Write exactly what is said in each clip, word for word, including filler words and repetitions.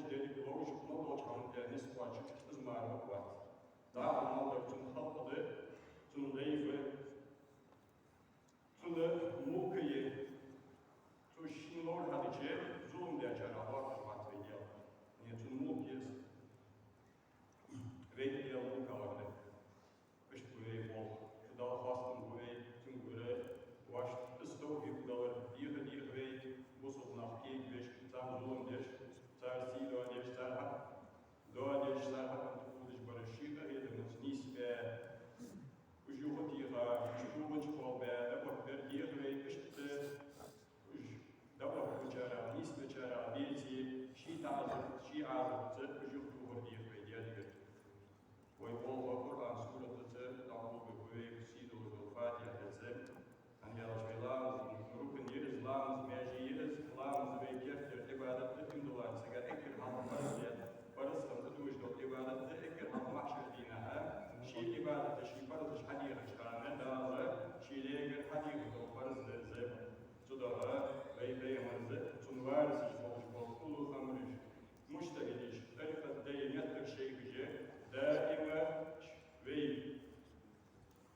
Деррига ловш, мел долча хӀаман тӀа низ кхоачаш, из мара вац. ДӀахо мел дар цун халкъа да, цун гӀайба, цун мулка я. Цо шийна ловр хьадича, зулам дечарех лоархӀаш вац вай Даьла. Не, цун мулк я из. Вай Даьла мулк хилар да. Иштта ба вай болх. Цу Далла хоастам ба вай, цунгара вайна из тавфикъ далар, деха-деха вай, бусалба нах кегабеш, царна зулам деш, цар сий доадеш, цар хьакъ доадеш, цар хьакъ тӀа кхувдаш бар, ший къахетамца нийсбе, уж юхатеха, уж чугӀанча кхолбе, дӀабахабар деха вай, иштта уж дӀабахачарех, нийсбечарех беце, ший таӀазар, ший Ӏазапца уж юхатохар деха вай Даьлагара. Вай болх Къуръан суратаца дӀакхоачаргба вай, сий долаш дола Фатихьатаца. ХӀана аьлча вай ламаз рукн я из, ламаз маьже я из, ламаз вай керттера Ӏибадат да, иман долча сага эггара хьалха парз я. Парз хӀама да, дуаш дола Ӏибадат да, эггара хьалха махьшара дийнахьа ший Ӏибадаташ, ший парзаш хьадехача хана Дала ший лергара хьадехар дола парз да из. Цудухьа вай пайхамараш, цун варисаш болаш бола улул-амраш, мужтахӀидаш, тӀарикъата даь, меттага шайгаш, даим вай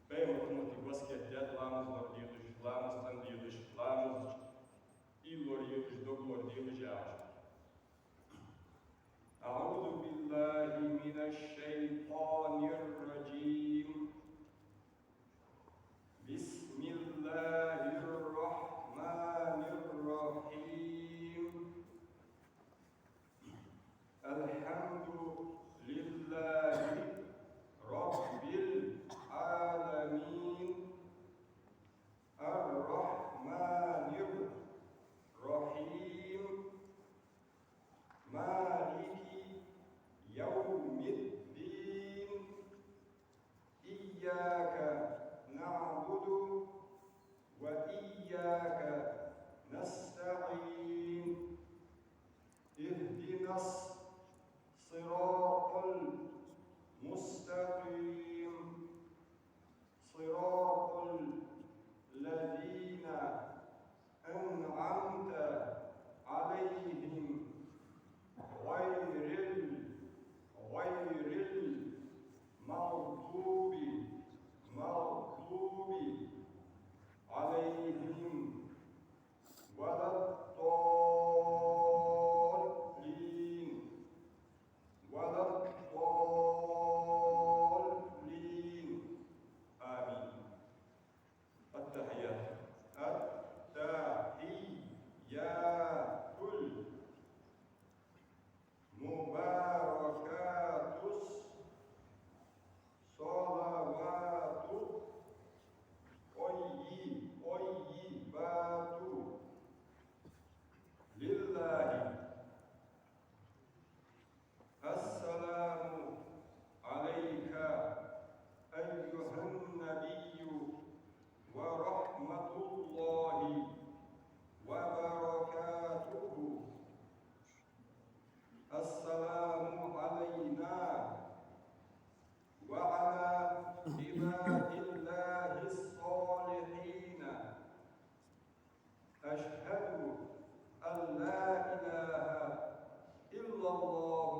пайхамара умматага васкет даьд ламаз лорадехаш, ламаз тӀадехаш, ламаз уйла лорадехаш, дог лорадехаш яхаш. أعوذ بالله من الشيطان الرجيم. بسم الله الرحمن الرحيم. الحمد لله رب العالمين. الرحمن الرحيم. مالك يوم الدين. إياك نعبد وإياك نستعين. اهدنا الصراط المستقيم. صراط الذين أنعمت عليهم غير ال-، غير المغضوب، مغضوب عليهم ولا الضالين، ولا الضالين. آمين. التحيات. التحيات. المباركات. الصلوات. الطي-، الطيبات. لله. السلام عليك أيها النبي ورحمة الله وبركاته. السلام علينا وعلى عباد الله الصالحين. أشهد أن لا إله إلا الله،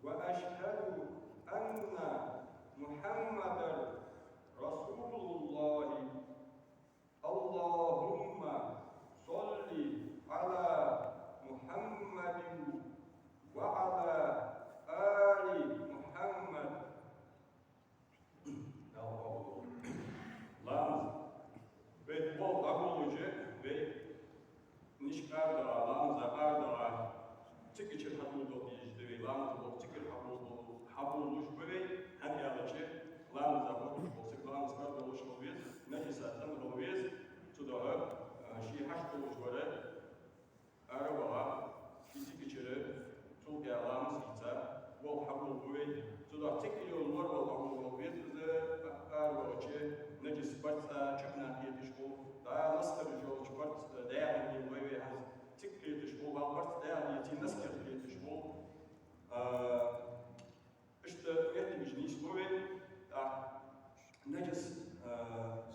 وأشهد أن محمدا رسول الله. اللهم صل على محمد وعلى آل محمد. Ламаз. Вай болх дӀаболалуш, вай нишка арадаха, ламаза арадаха, цигачара хьадоладала дезаш да вай, ламаз болх цигара хьаболалуш, хьаболалуш ба вай, хӀана аьлча ламаза хьадоалаш вола саг ламаза арадолаш хила веза, наджаса тӀа хила веза, цудухьа, а, ший хьашт долаш вар ара ваха, ший цигачара цул тӀехьа ламаз хийца, болх хьаболалу вай. Цудухьа цига йола лоравала хьаболалу веза из, ара вахача, наджас барзкъа чухьнахьа кхеташ хул, дӀа наскара йолча барзкъа дӀаьха лелавой вай хӀанз, цига кхеташ хул, вал барзкъа дӀаьха леце, наскара кхеташ хул. А, Иштта меттигаш нийслу вай, тӀаккха наджас, а,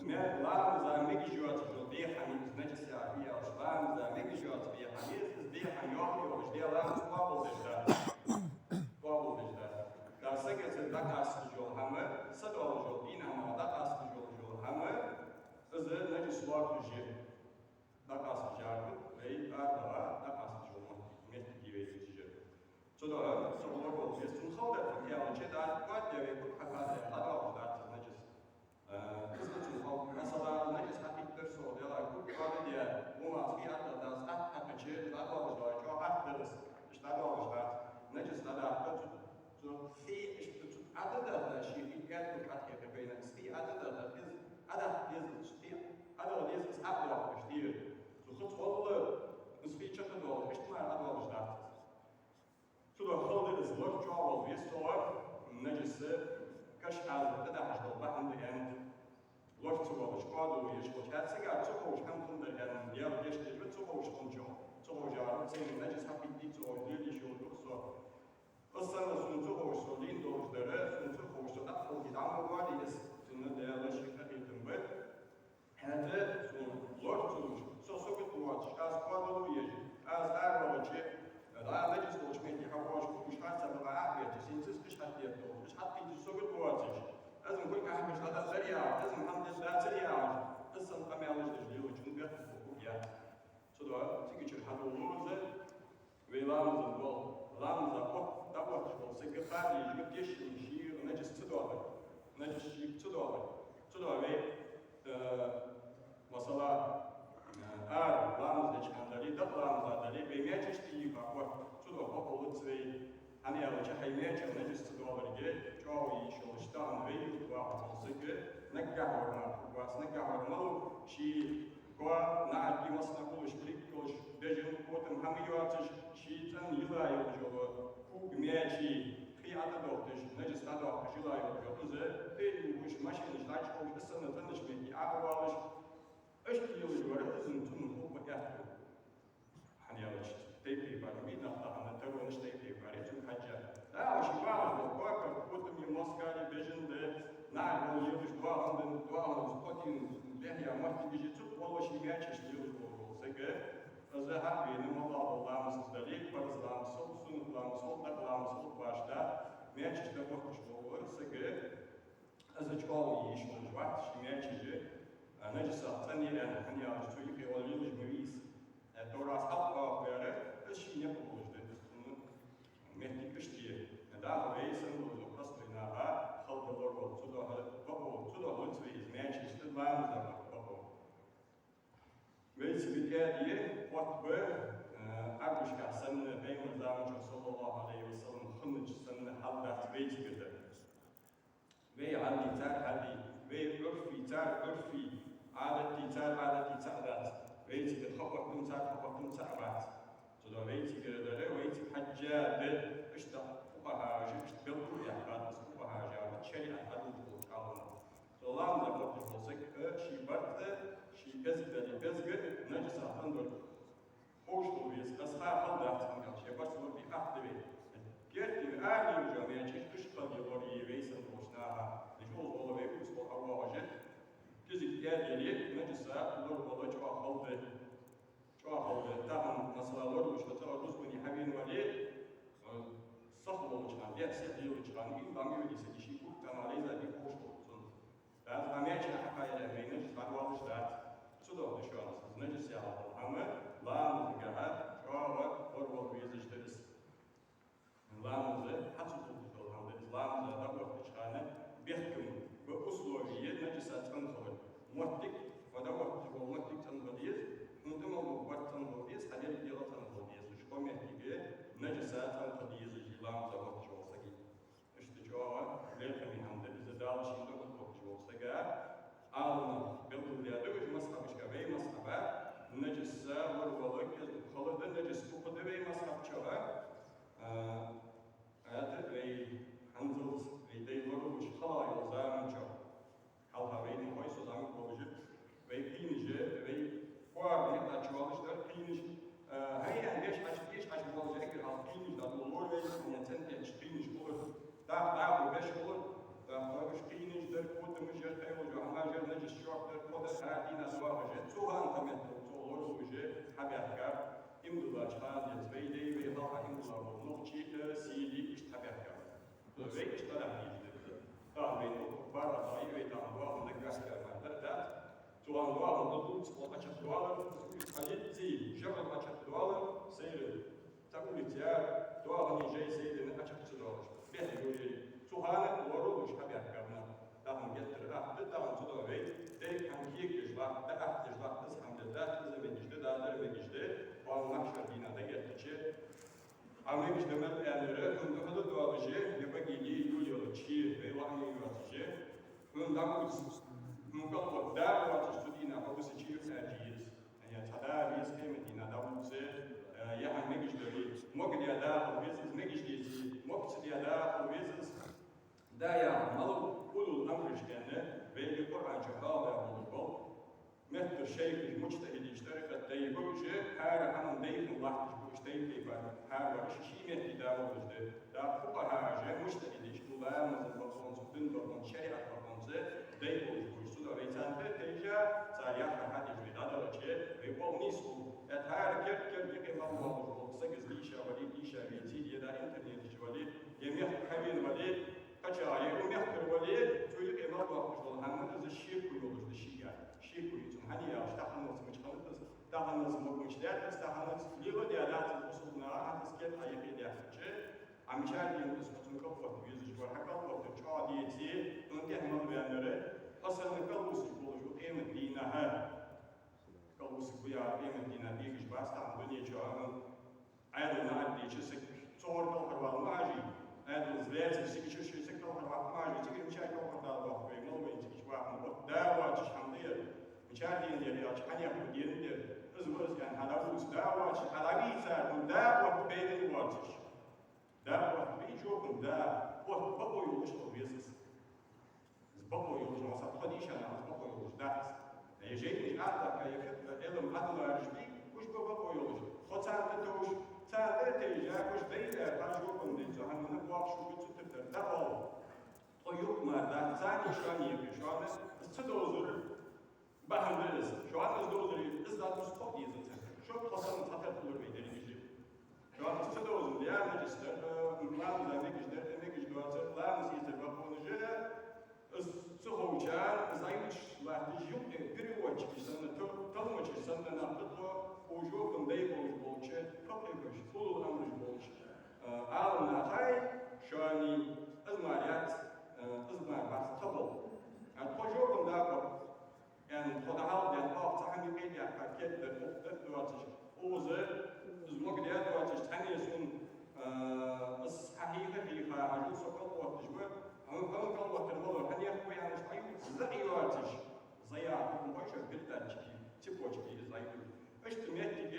ме-, ламаза мегаш йоацаш йола бӀеха хӀама я из, наджас яхар фу я аьлча, ламаза мегаш йоаца бӀеха хӀама я из, из бӀеха хӀама йоах йоах, Е ламаз къоабалдеш дац. Къоабалдеш дац. Дар сага цу дӀакъасташ йола хӀама, са долаш йола дин хӀама дӀакъасташ йола хӀама, из наджас лоархӀаш я. ДӀакъасташ яхар, вай аргӀа дӀакъасташ йола моттиг, моттиг я вай дезаш яр. Цудухьа, цу лоархӀаш веза цун хала дар, фу аьлча, Дала кӀоаддаь вай куп хьакхаьчача, хьадоагӀаш дац из наджас. Э, из цун хала, масала, наджас хьакхийтар со, дела, куп кӀоаддаь, бумагӀа хий атта дац, атта хьакхаьчача, дӀадоагӀаш дац, чӀоагӀа атта дар из, иштта дӀадоагӀаш дац. Наджас дӀадаккха цу, цу хий, иштта цу Ӏадатах, ший хий кӀаьда куп Ӏадхьекха вайна, из хий Ӏадатах, из Ӏадатах, из хий Ӏадатах, из Ӏадатах, иштта дийр. Цу хи цхьолла из хий чакхдоалаш, иштта мара дӀадоагӀаш дац. Цудухьа хала да из, лоархӀаш чӀоагӀа веза цо, наджас каш Ӏазап тӀадахьаш дола бахьан да аьннад. ЛоархӀа ца воалаш, кӀоадало еш волча, хӀаьта сага ца ховш хӀама хиннадар аьнна, Даьла гешт долда, ца ховш хинначоа, ца ховш яхар, цунна наджас хьакхийтта ца ховш, лелаеш йолаш ва со. Из санна сона ца ховш, со дийна долаш дар, сона ца ховш, со дӀакхалхе дӀа ма воале из, цунна Даьла ший къахетам ба. ХӀаьта сона лоархӀа ца луш, со сагота воацаш, аз кӀоадало еш, аз араваьлча, дӀа наджас долча метте хьавоагӀаш, хӀама хьа ца бакъахьа а ваьлча, сона цӀи кхиш хьатӀадетта долаш, кхиш хьатӀакхийтта сагота воацаш, из-м кулг ахьмаш дӀадахьа дар яхаш, из-м хӀама деш дацар яхаш, из санна къамаьлаш деш лелачун бехк хургьяц. Цудухьа цига чура хьадоладу из, вай ламаза вола, ламаза отт-, дӀаотташ вола саг кхаьчача, тешаме шийга наджас ца доахар, наджас шийга ца доахар. Цудухьа вай, э, масала, э, ара ламаз деча хана дале, дакъа ламаза дале, вай маьчеш тӀайийха отт, цудухьа бокъо луц вай. ХӀана аьлча, хьай маьчех наджас ца доалларга, чӀоагӀа йиш йолаш тахан вай юрта вахаш вола саг, наггахьа вар мара хургвац, наггахьа вар малав, ший коа, наӀарга массанахьа гуллуш, кулг долаш, бежан, котам хӀама йоацаш, ший цӀена йила йолаш йола ког, маьчеш, хий ӀотӀадохийташ, наджас дӀадоаккхаш йила йолаш йола из, тӀа а ювхаш, машинаш дӀачухьовш, из санна цӀенача метте Ӏо а воалаш, иштта йолаш вар из, цунна хургба аьттув. ХӀана аьлча, тайп-тайпара бийна нах тахан, таронаш тайп-тайпара я цунна хьежжа. Да, ший багӀаш бола кокар, котам е, мозгари, бежан да, наӀар бола лелаш, доагӀан да, доагӀан да, скотина, бехъя моттигаш я, цу тӀа вола ший маьчеш лелаш вола саг, из хьавена, моллагӀа ламаз дале, парз ламаз хилда, суннат ламаз хилда, дакъа ламаз хилда, башха да, маьчеш дӀаотташ вола саг, из чӀоагӀа йиш йолаш вац, ший маьчеш, а, наджасах цӀена я аьнна, хӀана аьлча цо юхе вала лелаш ма вий из. Э, Товрас хьалха оаха ваьр, из ший никъ болаш да. Цун моттиг иштта я. Э, дӀахо вай санна долаш простой наха хала да лоравала, цудухьа бокъо, цудухьа луц вай из маьчеш, из ламаза бокъо. Вайцига тӀаьда я, отт ба, э, Ӏарбашкахь санна, Пайхамара заман чухь, صلى الله عليه وسلم, хиннача санна хьал дац вайцига дар. Вай хьал дий, цар хьал дий, вай Ӏурф, цар Ӏурф, Ӏадат дий, цар Ӏадат дий цаӀ дац. Вайцига тха отт-м, цар тха отт-м цаӀ бац. Цудухьа вайцига дар, вайцига хьежжа да, иштта фукъахӀаша, иштта белгалъяьккхад из фукъахӀаша, шариӀат хьадувцаш болча Ӏаламнаха. Цу ламаза отташ вола саг, э, ший барт, ший кӀезига дале кӀезига, наджасах цӀенвар ховш хила веза, из ха хала дац, хӀана аьлча ший барт лорабе атта да вай. Керте вай ара лелаш йола маьчеш, уж хала лорае вай санна долча наха. Из чӀоагӀа гӀолла вай укхаза хьавоагӀаш, кӀезига тӀаьда яле, наджаса лоравала чӀоагӀа хала да. ЧӀоагӀа хала да. Тахан, масала, лоралуш хьо цӀагӀара рузбане хьавена вале, э, сиха волча хана, беа сиха лелача хана, илла дӀа ма йоде сага, ший кулг цӀенхьа лайза бе ховш хул цунна. Дас а маьчеш хьакхайра, вай наджас дӀадоалаш дац. Цудухьа да шоана из наджас яхаш дола хӀама ламазагахьа чӀоагӀа лоравала везаш да из. Ламаза хьа ца хулаш дола хӀама да из, ламаза дӀаоттача хана бехкам ба, условие я наджаса цӀена хилар. Моттиг, хьо дӀаотташ бола моттиг цӀена хила деза, хьона тӀа мел бола барт цӀена хила деза, хьа деррига дегӀ цӀена хила деза. Уж кхо моттиг наджаса цӀена хила дезаш я ламаза отташ волча сага. Иштта чӀоагӀа лерхӀаме хӀама да из, Дала шийна духьал отташ волча сага. Ӏаламнаха белгалдаьд уж мазхӀабашка, вай мазхӀаба наджаса лоравала кӀезига хала да, наджас дукха да вай мазхӀаба чу. А, хӀаьта вай хӀанзалца, вай дай лоралуш хала йола заман чу. Хьалха вай дин хой со заман болаш, вай кхийнаш, вай коа никъ дӀачувоалаш дар кхийнаш, а, хӀай, хӀай, беш Ӏаш, беш Ӏаш болаш, эггара хьалха кхийнаш дӀадоладора вай, хӀана аьлча цӀен тӀа кхийнаш хулар, дакъа дакъа беш хулар, дакъа уж кхийнаш дар, котамаш яр, кхайолча хӀамаш яр, наджас шоах дар, кхо дар, хӀара дийнахьа доагӀаш, цу хана тӀа меттел цо лоралуш хьабаьхкаб, иман диллача хана денз вай дай, вай хьалха Вай иштта дӀадахьа дезаш да. Тахан вайна укх бархӀ дӀа а вай тахан вахана гӀаскхар мара дар дац. Цу вахана вахана дувца хьо Ӏочакхдоалар, хьадийций, жагӀал Ӏочакхдоалар, сайра цхьа улица яр, доагӀанаш жай сайрана Ӏочакх ца доалаш. Бехк йолаш. Цу хана лоралуш хьабаьхкарна. Тахан геттара ахта, тахан цудухьа вай деррига хӀама кегадеш латт, дӀаахташ латт, из хӀама де дац, из мегаш да, дадара мегаш да, вай маьхшар дийнахьа дӀагеттача. Ӏа мегаш да мел аьннар, хӀунда хьо да доалаш, е багийли юлера чи, вай ваъни йоацаш, хӀунда дӀавуц, хӀунда кӀалхара да воацаш цу дийнахьа хьо вусача юхаьржа еза. Е цхьа да веза къемата дийнахьа дӀавуц, е хӀама мегаш дале, мог де да хьо веза из, мегаш деце, мог ца де да хьо веза из. Да яхар мала улул амраш аьнна, вайга Къуръан чу хьалха болаш бола. Меттара шайхаш, муджтахӀидаш, тӀарикъата дай ба уж, хӀара хӀаман дай хинна латташ ба уж тайп-тайпара. ХӀара вар ший-ший метте да волаш да. ТӀаккха фукъахӀаш, муджтахӀидаш, ламаза бахьанца, дина бахьанца, шариӀата бахьанца дай болаш ба уж. Цудухьа вай царна тӀа тайжа, цар яхар хьадеш вай дӀадахача, вай болх нийса хул. ТӀаккха хӀара керда-керда юкъе мел воаллаш вола саг из дийша вале, дийша веце, е да интернета чу вале, е мехка хьавена вале, кхычахьа, е укх мехкара вале, цу юкъе мел воаллаш вола хӀама, из шеко йолаш да ший яхар. Шеко ю цун, хӀана аьлча таханарца мича хиннад из, таханарца мог мича даьд из, таханарца леладаь дац из бусалба наха, хӀанз из керда Ӏа юкъе даьхкача, Ӏа мичара денад из, хьо цунна кӀалхарвоаккха везаш вар, хьа кӀалхарвоаккхар чӀоагӀа деце, хьона тӀехьа мел ваьннар, хьо санна кӀалвусаргволаш ва къемата дийнахьа. КӀалвусаргва яхар къемата дийнахьа дегаш бац тахан дунен чу, амма Ӏаьдал наӀарга дийча саг цу гӀор кӀалхарвала ма Ӏа жий. Ӏаьдал из лаьцача сага чу ший саг кӀалхарваккха ма Ӏа жий. Цига мичара кӀалхарвала ваха вай, мала вайна цига чу ваха ма. Отта да воацаш хӀама да ер. Мичара дена да ер аьлча, хьанех ва дена да ер. Из ва из аьнна, хьадӀавувца да воацаш, хьадӀавийцар, хӀана да отта бейрин воацаш. Да отта бий жопан да, отта бакъо йолаш хила веза из. Из бакъо йолаш, масала, тхо дийша нах, из бакъо йолаш дац. Е жайнаш Ӏадаккха, е фикъхӀ, Ӏилма Ӏадалараш бий, уж ба бакъо йолаш. Тхо царна тӀатовш, царна тӀатайжа, уж дайта, хьажа жопан дайта, цу хӀаманна боккха шу ба цу тӀа тара дӀаоал. Тхо юкъ мара дац, царна шоана юкъе, шоана из ца довзар бахьан да из. Шоана из довзаре, из дӀадувца кхоъ дезац. Шо тхо санна цхьатарра хулар вай дерригаш. Шоана из ца довзар, я мегаш дар, э, ламаза мегаш дар, э, мегаш доацар, ламаз эцар бакъонаш а, из ца ховчар, из Ӏайвиташ латташ юкъе переводчикаш санна, тол-, толмачаш санна нах да тхо, укх жопан дай болаш болча, факъихӀаш, улул амраш болча, э, Ӏаламнахай, шоана из мара яц, э, из мара бац тха болх. А тхо жопан да бакъо. Аьнна, тхо дӀахьалха даьнна, оаха цхьа хӀама юкъе даьккха кхетадар, укх тӀа доацаш, укхаза из мог де доацаш, цхьанне сона, а, из хьахьийха-хьийха, хьажал, со кӀалхарвоаккхаш ва, хьона кӀалхарвоаккхар малав, хьанех ва аьнна, Ӏайвиташ, зӀа йоацаш, зӀа яхар хӀама хой шоана, передатчики, цепочки из Ӏайвиташ. Иштта моттиг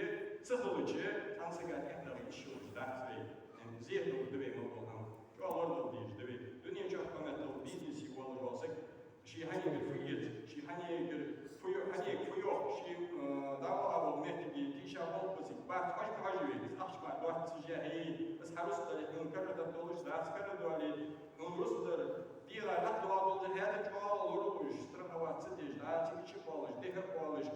ца хилча, цхьан сага тӀехьа дагӀа йиш йолаш дац вай. Ам зехьа долаш да вай мел дола хӀама. ЧӀоагӀа лорадала дезаш да вай. Дунен чу кхы меттел бизнесе воаллаш вола саг, ший хьанегара фу эца, ший хьанегара фу йо-, хьанега фу йоах, ший, э, дӀаваха вола моттиге тийша болх бе цига, бац, хьожа ма хьожий вай, из ахча мара доаццашехьа, из хьарус дале, хьона карара даргдолаш дац, карара доале, хьона рузкъа дар, дегӀа хьатӀадоагӀа долаш, хӀаьта чӀоагӀа лорадеш, страховать ца деш, дӀа цига чу кхоалаш, дехьа кхоалаш,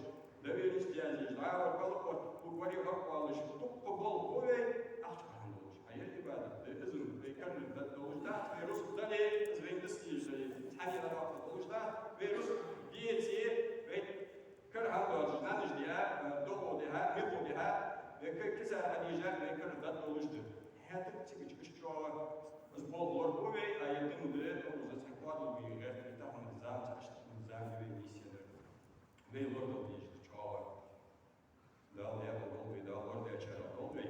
доверенность язъеш, дӀа вар кӀалхарвоаккх, варе хьо кхоалаш, дукха болх бу вай, ахча бахьан долаш. Хьа ер Ӏибадат да, из вай карара даргдолаш дац, вай рузкъа дале, из вайна дӀадоалаш дале, цхьанне а дӀадоаккхаргдолаш дац, вай рузкъа деце, вай кара хӀама доацаш, нанаш дехьа, догӀо дехьа, михо дехьа, вай ка-, киса хьадийжа, вай карара даргдолаш да. ХӀаьта цига чу уж чӀоагӀа из болх лорабу вай, а ер дин дар, укхаза цхьа кӀоадал вай гӀерта, тахан зама ца Ӏаш, тахан зама вай нийсъеннар. Вай лорадала дезаш да чӀоагӀа. Дала даькъала долда вай, Дала лорадечарех долда вай.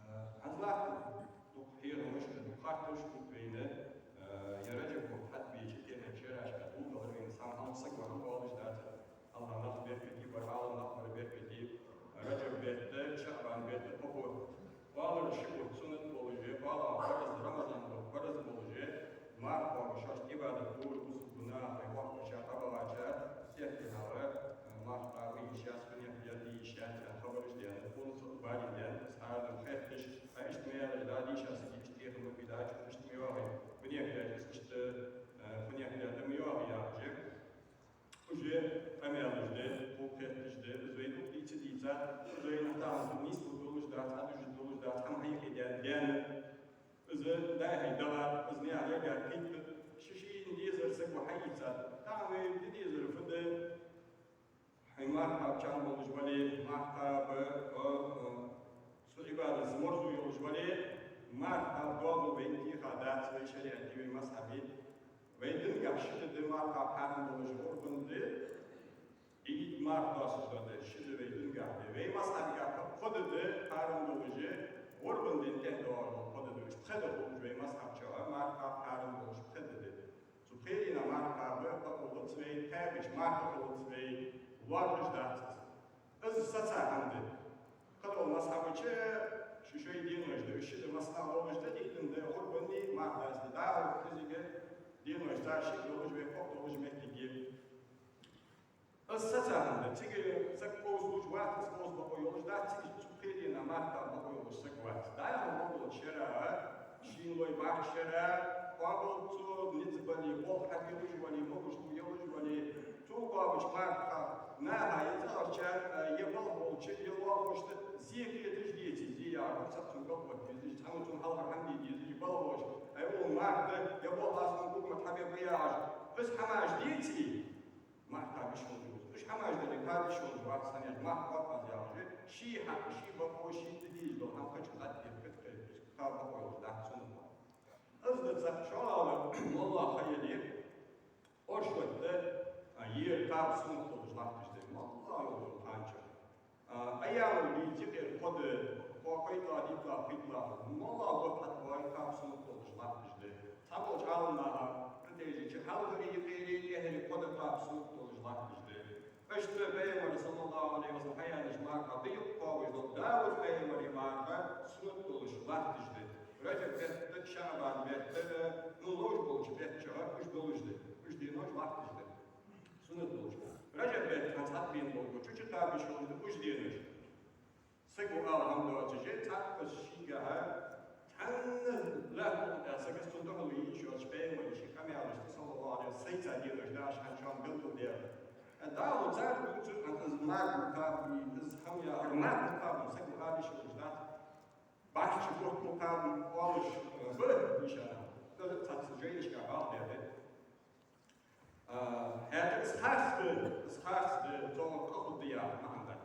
Э, хӀанз латта дукха хьехамаш, дукха хаттараш хургба вайна, э, ер Раджаб бутт хьатӀабеча тӀехьа шерашка гӀулакх далар вайна, цхьан хӀаман саг ваха оалаш дац. АллахӀа нах беркате, вай Ӏаламнах мара беркате. Раджаб бетта, ШаӀбан бетта, кхо бутт. Оалар ши бутт суннат болаш, оалар параз, Рамазан бутт параз болаш, марха кхоабаш, шоашта Ӏибадат дора бусалба наха, вай воккхача, къабагӀача, сехке хьалха, марха кхаба йиш яц, хӀанех дар де йиш яц, аьнна хабараш даьннад, тхона цу барин даьннад, из хӀара дам хетташ, а иштта ма яьлар, да дийша сага иштта тӀехьа ма бий, да чу иштта ма йоагӀий, хӀанех дар из иштта, э, хӀанех дар ма йоагӀий яхаш. Уж къамаьлаш да, кхы хетташ да, из вай дукха дийца дийцад, из вайна тахан нийслургдолаш дац, Ӏадужаргдолаш дац, хӀама хьехадаьнна, даьнна. Из дай вайна тӀехьа дац вай шариӀате, вай мазхӀабе. Вай динагахь ши ди да марха хьарам долаш: гӀурбан ди, Ӏийд, марха доасташ дола ди, ши ди вай динагахь да. Вай мазхӀабагахь кхо ди да хьарам долаш: гӀурбан ден тӀехьа доагӀаш дола кхо ди да. Уж пхи ди хулаш вай мазхӀаба чу, марха хьарам долаш пхи ди да. Цу пхеленах марха бе къа хулац вай, кхаьбача марха хулац вай, лоархӀаш дац из. Из саца хӀама да. Кхыдола мазхӀабаш шоай-шоай денош да, уж ши ди массанахьа ловш да, Ӏийд ди, гӀурбан ди, марха даста ди. ДӀахо кӀезига денош цар шиъ долаш, вай кхоъ долаш моттиг я. Из саца хӀама да. Цига саг къовсалуш вац, из къовса бокъо йолаш дац, цига цу пхеленах марха бокъо йолаш саг вац. ДӀахо бокъо йолча шера, шийна лой бахача шера, къоабал цо низ бале, болх хьабелаш вале, могаш лу елаш вале, цо кхоабача мархах наха, е цӀагӀарчар, е балха волча, е лоалахошта зе кхеташ деце, зе яхар цхьацца цунга гӀо безаш, цхьанне цунна хьалхара хӀама де дезаш, балхаш, ай, оал, марха да, е болх аз хьона гугмат хьабе ба яхаш, из хӀамаш деце, марха кхаба йиш йолаш ва из. Уж хӀамаш дале, кхаба йиш йолаш вац, хӀана аьлча марха кхоаб аз яхаш, ший хьакъ, ший бокъо, ший тӀадийжа дола хӀама кхычунга латтабе кхетаргда, кхаба бокъо йолаш дац цунах. Из да цхьа. ШоллагӀа, моллагӀа ха яле, оршот ди, а, ер кхаба суннат долаш латташ да, моллагӀа йолча хана чу. А, айямул-бийд я-кх ер, кхо ди, кхо, кхойтлагӀа, дийтлагӀа, пхийттлагӀа, моллагӀа бутт хьатӀабоагӀе, кхаба суннат долаш латташ да. Цхьаболча Ӏаламнаха тӀатайжача, хьалхари юкъери тӀехьари кхо ди кхаба суннат долаш латташ да. Иштта Пайхамара, صلى الله عليه وسلم, хьаяьннача мархах дӀаюкъ кхоабаш дола Дауд пайхамара марха суннат долаш латташ да. Раджаб бетта, ШаӀбан бетта, ну, ловш болча бетта чу уж долаш да. Уж денош латташ да. Суннат долаш. Раджаб бетта хӀанз цхьа бен болга чу чу кхаба йиш йолаш да уж денош. Саго ала хӀама доацаш, цхьаккха шийгахьа цхьанне лаьтта тӀа сага цунна духьал ве йиш йоацаш, Пайхамара ший къамаьлашца, صلى الله عليه وسلم, сайца денош да уж хӀанз шоана белгалдаьр. ДӀахо цар дувцар, хӀанз из марха кхаба, из хӀама яхар, марха кхаба саго ала йиш йолаш дац. Бахьча бутт кхаба оалаш, э, ба йиш яц. Из цхьацца жайнашка хьоахадаьд. А, хӀаьта из харц да, из харц да, цох къа хургда яха маӀан дац.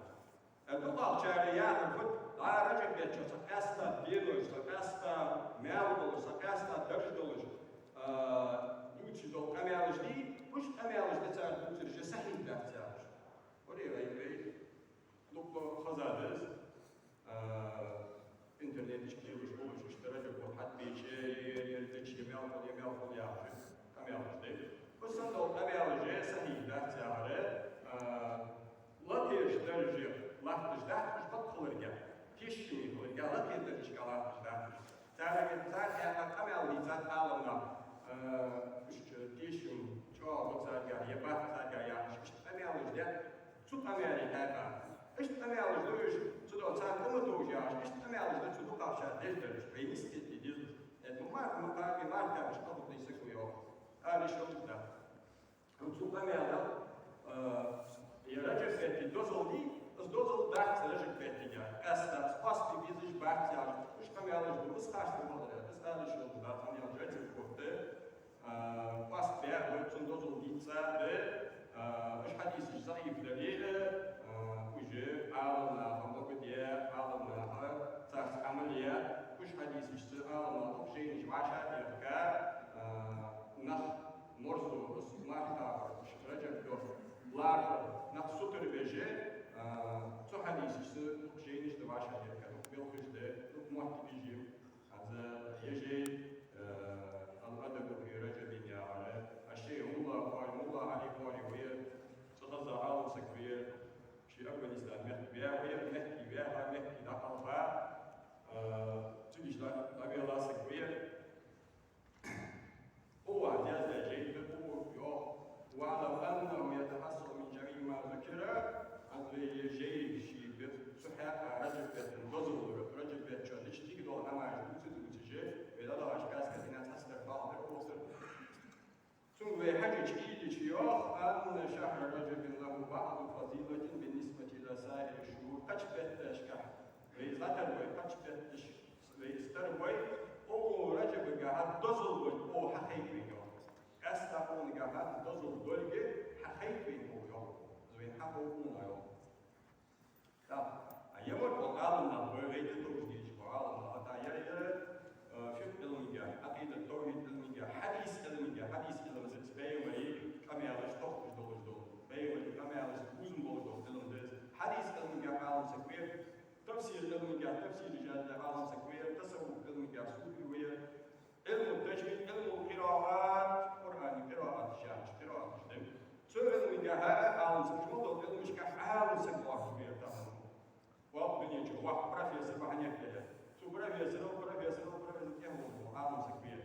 А дукхагӀчар яхар фуд, дӀа Раджаб бетта чу цхьа къаьстта денош, цхьа къаьстта маьл долаш, цхьа къаьстта дарж долаш, а, дувцаш дола къамаьлаш дий, уж къамаьлаш да цар дувцараш, сахьихь дац яхаш. Варе вай, вай, дукха хезад из. А, интернета чу кхераш хулаш, иштта Раджаб бутт хьатӀабеча, е, е, е, дича, е маьл хул, е маьл хул яхаш, къамаьлаш да. Из санна дола къамаьлаш сахьихь дац яхар, а, лакхерча дарже латташ дац уж, бакъ хиларга, тешаме хиларга, лакхерча даржашка латташ дац уж. Цар, цар хьаькъал къамаьл дийцад Ӏаламнаха, а, уж тешам чӀоагӀа ба царгахьа, е бакъ царгахьа яхаш, иштта къамаьлаш даьд. Цу къамаьле хьаькъал. Иштта къамаьлаш да уж, цудухьа царна тӀа ма товжа яхаш, иштта къамаьлаш да цу дукхагӀчар деш дар уж, вай нисдале дезаш. Э, ну, марха ма кхаба, марха кхаьбача къа хургда саго йоах. Ала йиш йолаш дац. Цу къамаьлах, э, е Раджаб бетта дозал дий, из дозал дац Раджаб беттага. Къаьстта из къоастабе безаш бац яхаш, уж къамаьлаш да, из харц да ма дарра, из ала йиш йолаш дац, хӀана аьлча Раджаб бутт, а, къоастабаь ба, цун дозал дийца да, а, уж хьадисаш заӀиф дале а, а, уж Ӏаламнаха могадаь, Ӏаламнаха царца Ӏамал яь, уж хьадисашца Ӏаламнаха укх жайнаш вӀашагӀтехка, а, нах марзо, из марха кхабар, уж Раджаб ди лархӀар, нах сутара беш, а, цу хьадисашца укх жайнаш да вӀашагӀтехка, укх белхаш да, укх моттигаш я. ХӀанз ер жай, э, «Ал-Адабу фи Раджабин» яхар, аш-шейх Мулла Къари, Мулла Ӏали Къари ва ер, цхьа хоза Ӏалам саг ва ер, ше Афганистан мехка ваь ва ер, мехка ваьха, мехка дӀакхалха, э, цига иштта дӀавелла саг ва ер. Укхо яздаь жай да, укхо йоах: «واعلم أنه يتحصل من جميع ما ذكر». ХӀанз вай ер жай шийга, цу хьакъехьа Раджаб бетта дозал лургда, Раджаб бетта чу дича дика дола хӀамаш дувца-дувцаш, вай дӀадахача кхаьсача дийнахьа цхьадар, бакъдар, укхазар. Цунга вай хьежача, ийдача йоах: «أن شهر رجب له بعض فضيلة بالنسبة إلى سائر الشهور». Кхыча бетташкахьа вай из дӀатарбой, кхыча бетташка вай из тарбой, укхо Раджабагахьа дозал долга укхо хьахайт вайна, йоах. Къаьстта укхунагахьа дозал долга хьахайт вайна укхо, йоах. Из вайна хьахов укхунах, йоах. ТӀаккха, а, е мара бола Ӏаламнах ба, вай тӀатовжа дезаш бола Ӏаламнах, тӀаккха ер, ер, э, фикъхӀ Ӏилмангахьа, тафсир яздаь Ӏалам саг ва ер, тасаввуф Ӏилмагахьа суфи ва ер, Ӏилму таджвид, Ӏилму къираат, Къуръана къираат яхаш, къирааташ да. Цу Ӏилмагахьа Ӏалам саг, шоллагӀча Ӏилмашкахьа Ӏалам саг лоархӀаш ва ер тахан. Воккха дунен чу воккха профессор ва хьанехкара. Цу профессоро, профессоро, профессоро тӀехьа волаш вола Ӏалам саг ва ер.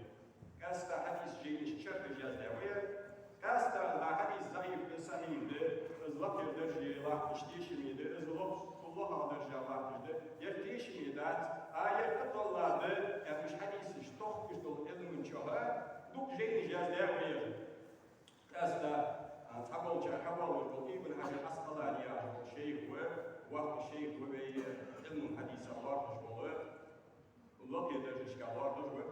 Къаьстта хьадис жайнашка шархӀаш яздаь ва ер. Къаьстта хьадис заӀиф да, сахьихь да, из лакхера дарже латташ тешаме да, из лакхе, цул лакхагӀа дарже латташ да. Ер тешаме дац, а ер кхеталла да, ер уж хьадисаш тохкаш дола Ӏилман чухь дукха жайнаш яздаь ва ер. Къаьстта, а, цхьаболчар хьавоалаш вола Ибн Хьаджар Ӏаскъалани яхаш вола шайх ва, воккха шайх ва вай, Ӏилмул хьадиса лоархӀаш вола, лакхе даржашка лоархӀаш ва.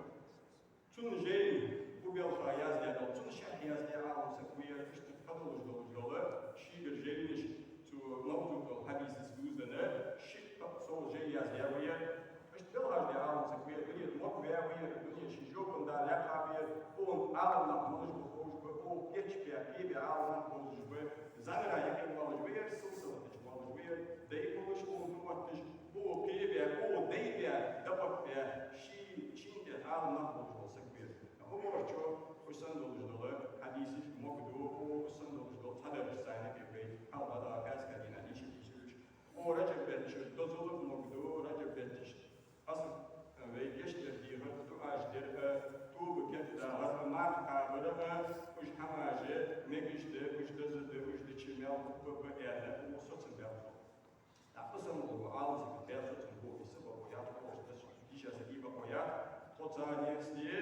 Цун жайна, цу белха яздаь дола, цун шархӀ яздаь Ӏалам саг ва ер, иштта кхы долаш долаш дола, шийгара жайнаш, цу мавзуӀ дола хьадисаш дувзаденна, ши-кхо сов жай яздаь ва ер. Иштта белхаш бе Ӏалам саг ва ер, дунен тӀа могваь ва ер, дунен ший жопан да лаьрхӀа ва ер, укхун Ӏалам нах малаш ба ховш ба, укхо кийчбаь, кхебаь Ӏалам нах бовзаш ба, зӀанара юкъе воалаш ва ер, силсилата чу воалаш ва ер, дай болаш укхун тӀа отташ, укхо кхебаь, укхо дайбаь, дакъа баь, ший, шийна тӀехьа Ӏалам нах болаш вола саг ва ер. Умарчо, уж санна долаш дола хьадисаш могду, укх санна долаш дола цхьа дарж сайна бе вай, хьалха дӀа кхаьчача дийнахьа дийша дийшача. Укх Раджаб бетта чура дозал а могду, Раджаб бетта чу Аса, э, вай гешт дар дехар, дуӀаш дар, э, тоба кертагӀар, э, марха кхабар, э, уж хӀамаш мегаш да, уж деза да, уж дича мел хургба аьнна, укх соцам баьб тхо. ТӀаккха санна вола Ӏалам саг баь соцам бу, из бакъо яц, укхо дешаш, дийша сага бакъо яц, тхо царна юхе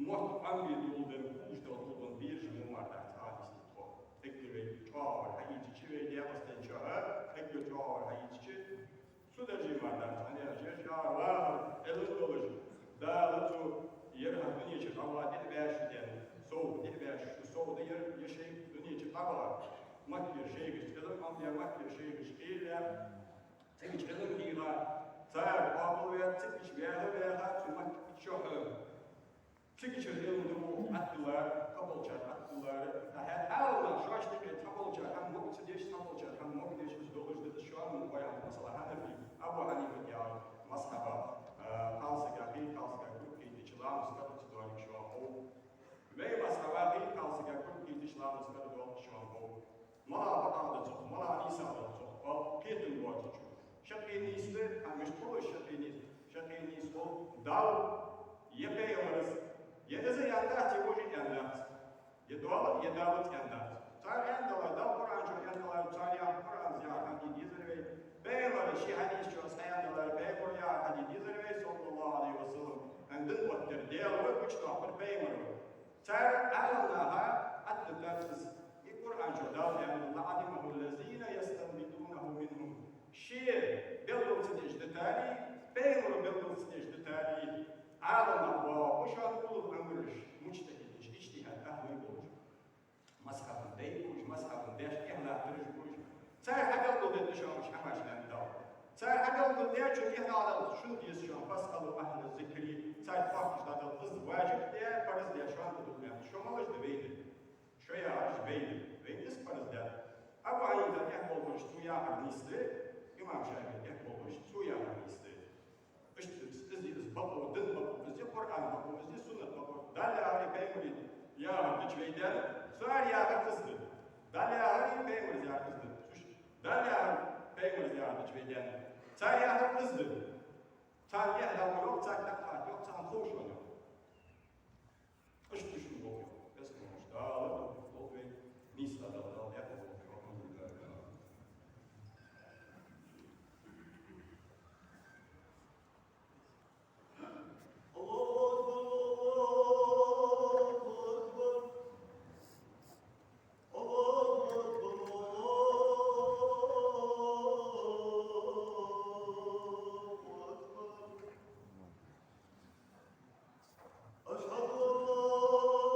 мотт Ӏомабе доладенна, кхувш доладенна бераш мо мара дац, Ӏалам саг тхо. Эггара вай чӀоагӀа вар хьаийцача, вай Даькъастен чухь, эггара чӀоагӀа вар хьаийцача, цу дарже мара дац, хӀана аьлча ер чӀоагӀа вахар, Ӏилма долаш, Дала цу ер хӀара дунен чу дӀаваха диъ бӀаь шу даьнна, сов диъ бӀаь шу, сов да ер, ер шоай дунен чу дӀаваха. Маккара шайгаш Ӏилма Ӏомадаь, Маккара шайгаш кхеллаь, цига Ӏилма хьийха, цар къоабалваь, цига ваьха, ваьха, цу Макка чухь Цигачара Ӏилма дукха Ӏатталар, кхыболчар Ӏатталар, тӀехьа Ӏалам нах шоашта юкъе цхьаболчар хӀама мог ца деш, цхьаболчар хӀама мог деш, из долаш да, из шоана ма гой хӀама, масала, Хьанафи, Абу Хьанифа яхача мазхӀаба, а, кхалсага хий, кхалсага кург кхийдача ламаз кара ца доаллаш шоана хов. Вай мазхӀаба хий, кхалсага кург кхийдача ламаз кара доаллаш шоана хов. Мала бакъахьа да цох, мала нийсагӀа да цох, оал кхетам боацачо. Шаккхе нийса да, хӀана мишта хул шаккхе нийса? Шаккхе нийса хул Далла, е пайхамара, е из аьнна дац, е вожа аьнна дац, е Дала, е Дала аьнна дац. Цар аьнна дале, Дала Къуръан чу аьнна дале, цар яхар Къуръан яхар хӀама де дезар вай, пайхамара ший хьадис чу аьнна дале, пайхамара яхар хӀама де дезар вай, саллаллахӀу Ӏалайхи ва саллам. ХӀана, дин оттадаьр Даьла ва, гучадоахар пайхамар ва. Цар Ӏалам наха Ӏадда тӀа из, из Къуръан чу Дала аьннад: «لعلمه الذين يستنبطونه منهم». Ше белгал ца деш дитари, пайхамара белгал ца деш дитари, Ӏалам нах боагӀа, уж шоана уллув Ӏамараш, муджтахӀидаш, иджтихӀад ахӀлой болаш. МазхӀабан дай ба уж, мазхӀабан даьш тӀехьа латтараш ба уж. Цар хьабелгалдергда шоана уж хӀамаш, аьннад Дала. Цар хьабелгалдаьчун тӀехьа дӀадала шун деза шоана, «فاسألوا أهل الذكر», царга хатташ дӀадала, из важиб да, парз да шоана тӀа дукха, аьнна. Шо малаш да, вай да. Шо яхараш вай да. Вайна из парз даьд. Абу Хьанифа тӀехьа болхараш цо яхар нийса да, имам ШафиӀий тӀехьа болхараш цо яхар нийса да. Иштта из, из, из бакъо, дин бакъо из я, Къуръан бакъо из я, суннат бакъо. Далла яхар, пайхамара яхар дича вай даьннад, цар яхар из да. Далла яхар, пайхамара яхар из да. Слушай, Далла яхар, пайхамара яхар дича вай даьннад, цар яхар из да. Царна тӀехьа дӀавоалаш, царна тӀехьа хатташ, царна ховш ваьнна. Иштта шун болх я. Эс ма гуш, Дала товфикъ лолда вайна, нийса Дала, Дала яхар болх я. АлхьамдулиллахӀи. الله أكبر، الله أكبر، الله أكبر، الله أكبر. أشهد أن لا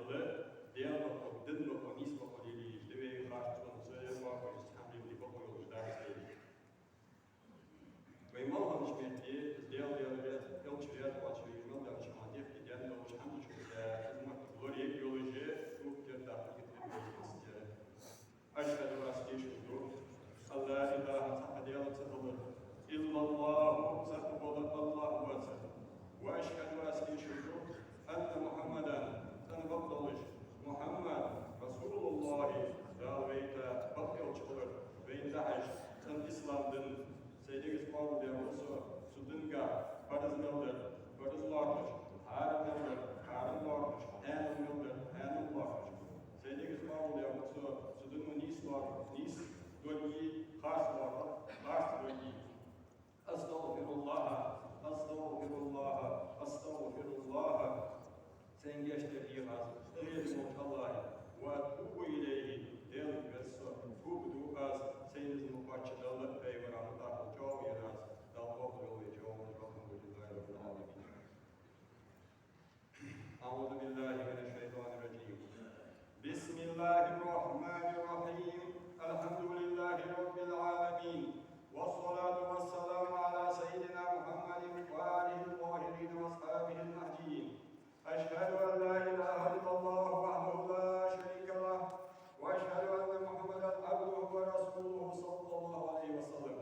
Даьла бокъо, дина бокъо, нийса бокъо лелаеш да вай, харцонца, вахойца хьамлили бокъо йолаш дац вай. Вай мел хиннача метте, из Даьла, Даьла, Элча раьза воацаш вай мел даьча хӀаман дехке денна долаш хӀама чу да, из мотт лорае йолаш, шуга керда хьагитлин вай хастера. أشهد, аз тешал ду, أن لا إله, цхьаккха Даьла ца хилар, إلا الله, цхьаккха вола АллахӀ воацар. وأشهد, аз тешал ду, أن محمدا, цӀена бакъдолаш Мухьаммад, رسول الله, Дала вайта бакъ элча хилар, вайна дӀахьажа цӀена ислам дин. Сай дегӀаца къоабалдаь ва со цу динагахьа парз мел дар парз лоархӀаш, хьарам мел дар хьарам лоархӀаш, хьанал мел дар хьанал лоархӀаш. Сай дегӀаца къоабалдаь ва со цу дино нийса лоархӀ-, нийса долга, харц лоархӀ-, харц долга. أستغفر الله، أستغفر الله، أستغفر الله. Сайна гешт дар дех аз, кхераме волча АллахӀа. وأتوب إليه, Даьлага верз со, тоба ду аз, сай низ ма кхоачча Далла, пайхамара мутӀахьа чӀоагӀо яр аз. Дала къоабал йойла вай чӀоагӀо, والحمد لله رب العالمين. أعوذ بالله من الشيطان الرجيم. بسم الله الرحمن الرحيم. الحمد لله رب العالمين. والصلاة والسلام على سيدنا محمد وآله الطاهرين وأصحابه المهديين. أشهد أن لا إله إلا الله وحده لا شريك له، وأشهد أن محمدا عبده ورسوله صلى الله عليه وسلم.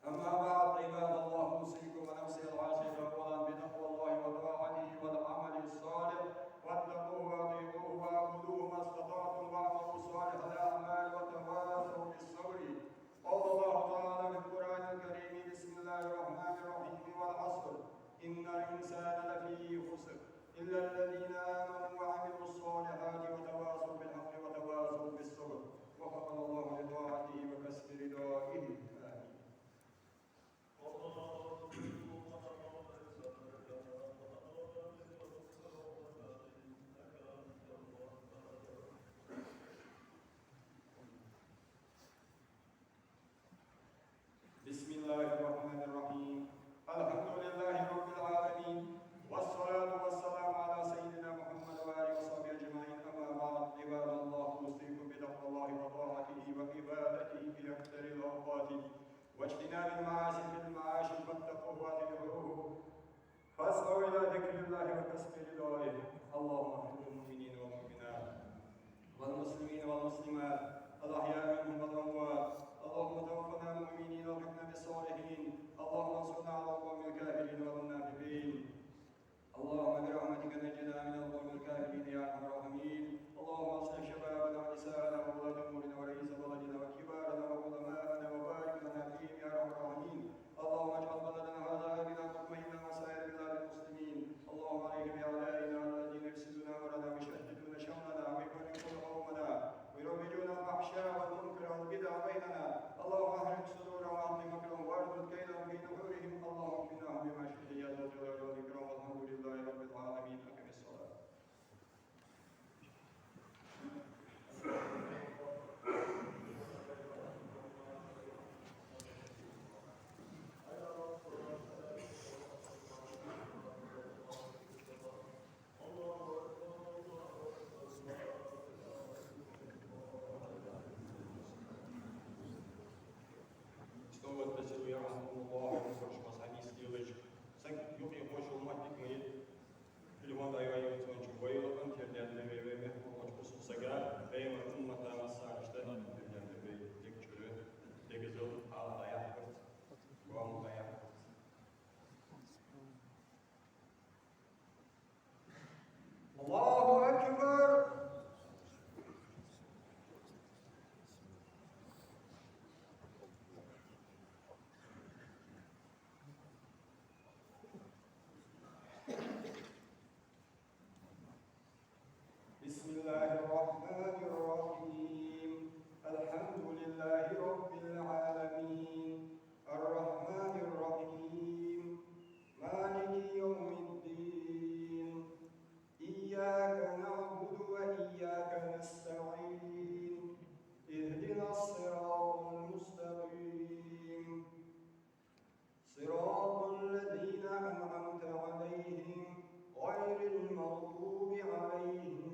أما بعد، عباد الله، أوصيكم ونفسي العاصية أولا بتقوى الله وطاعته والعمل الصالح، واتقوه وأطيعوه واعبدوه ما استطعتم واعملوا صالح الأعمال وتواصوا بالصبر. قال الله تعالى في القرآن الكريم: بسم الله الرحمن الرحيم: والعصر إن الإنسان لفي خسر إلا الذين آمنوا وعملوا الصالحات وتواصوا بالحق وتواصوا بالصبر. وفقنا الله لطاعته وكسب رضائه. آمين. بسم الله الرحمن الرحيم. الحمد لله رب العالمين. والصلاة والسلام على سيدنا محمد وآله وصحبه أجمعين. أما بعد، عباد الله، أوصيكم بتقوى الله وطاعته وعبادته في أكثر الأوقات، واجتناب المعاصي في المعاش، فاتقوه وأطيعوه. فاسعوا إلى ذكر الله وكسب رضائه. اللهم احفظ المؤمنين والمؤمنات والمسلمين والمسلمات الأحياء منهم والأموات. اللهم توفنا مؤمنين وألحقنا بالصالحين. اللهم انصرنا على القوم الكافرين والمنافقين. اللهم برحمتك نجنا من القوم الكافرين يا أرحم الراحمين. اللهم أصلح شبابنا ونساءنا وولاة أمورنا ورئيس بلدنا وكبارنا وعلماءنا وبارك لنا فيهم يا أرحم الراحمين. اللهم اجعل بلدنا هذا آمنا مطمئنا وسائر بلاد المسلمين. اللهم عليك بأعدائنا الذين يفسدون أمرنا ويشتتون شملنا ويفرقون قومنا ويروجون الفحشاء والمنكر والبدع بيننا. اللهم أحرق صدورهم وأبطل مكرهم واردد كيدهم في نحورهم. اللهم اكفناهم بما شئت يا ذا الجلال والإكرام. والحمد لله رب العالمين. أقم الصلاة. Что вот просил я, Аллах, прошу вас, они сделали. Саг юкъе хошал маттиг ма йит. Телефон дӀайоаеш йола цунчу вайла къинтӀера денна вай, вай мехкахочу кхусу сага, вай ва уммата массарашта къинтӀера денна вай, дег чура, дег зал, хьала дӀаяхьарца, гоама дӀаяхьарца. الله أكبر. بسم الله الرحمن الرحيم. الحمد لله رب العالمين. الرحمن الرحيم. مالك يوم الدين. إياك نعبد وإياك نستعين. اهدنا الصراط المستقيم. صراط الذين أنعمت عليهم غير المغضوب عليهم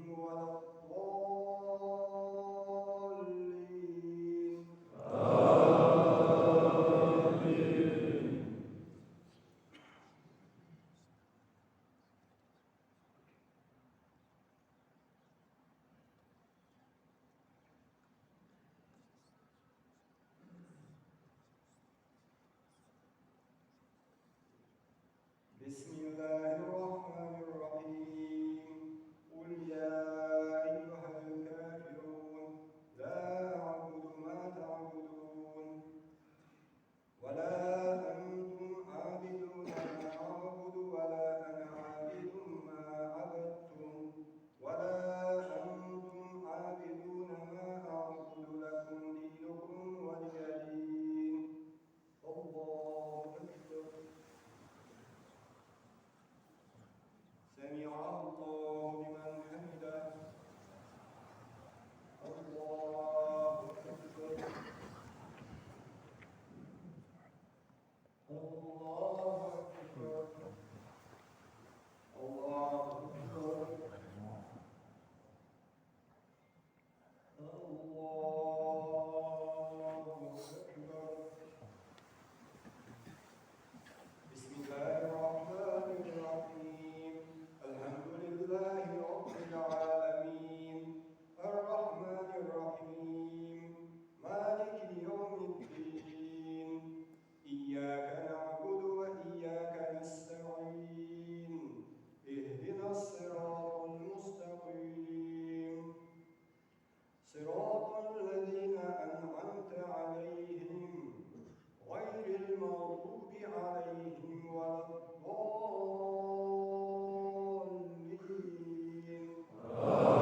بسم الله الرحمن الرحيم. قل يا أيها الكافرون، لا أعبد ما تعبدون، ولا أنتم عابدون ما أعبد، ولا أنا عابد ما عبدتم، ولا أنتم عابدون ما أعبد، لكم دينكم ولي دين. الله أكبر. سمع الله لمن حمده. الله أكبر. الله أكبر. الله أكبر. الله أكبر. بسم الله الرحمن الرحيم. الحمد لله رب العالمين. الرحمن الرحيم. مالك يوم الدين. إياك نعبد وإياك نستعين. اهدنا الصراط المستقيم. صراط الذين أنعمت عليهم غير المغضوب عليهم ولا الضالين. آمين.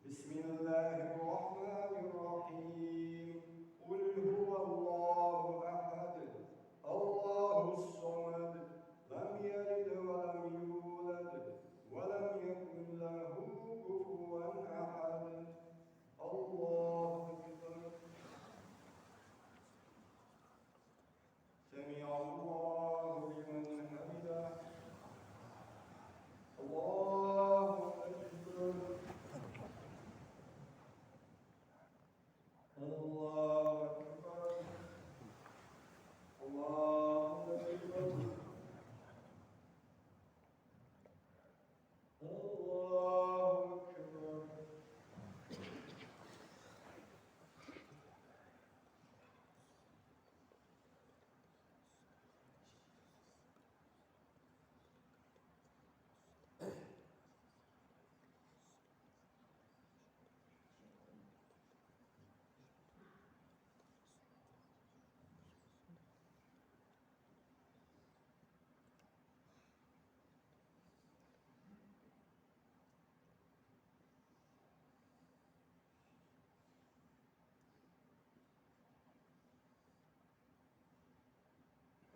بسم الله الرحمن الرحيم. قل هو الله أحد، الله الصمد، لم يلد ولم يولد، ولم يكن له كفوا أحد. الله أكبر. سمع الله لمن حمده. الله أكبر. الله أكبر. الله أكبر. الله أكبر.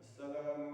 السلام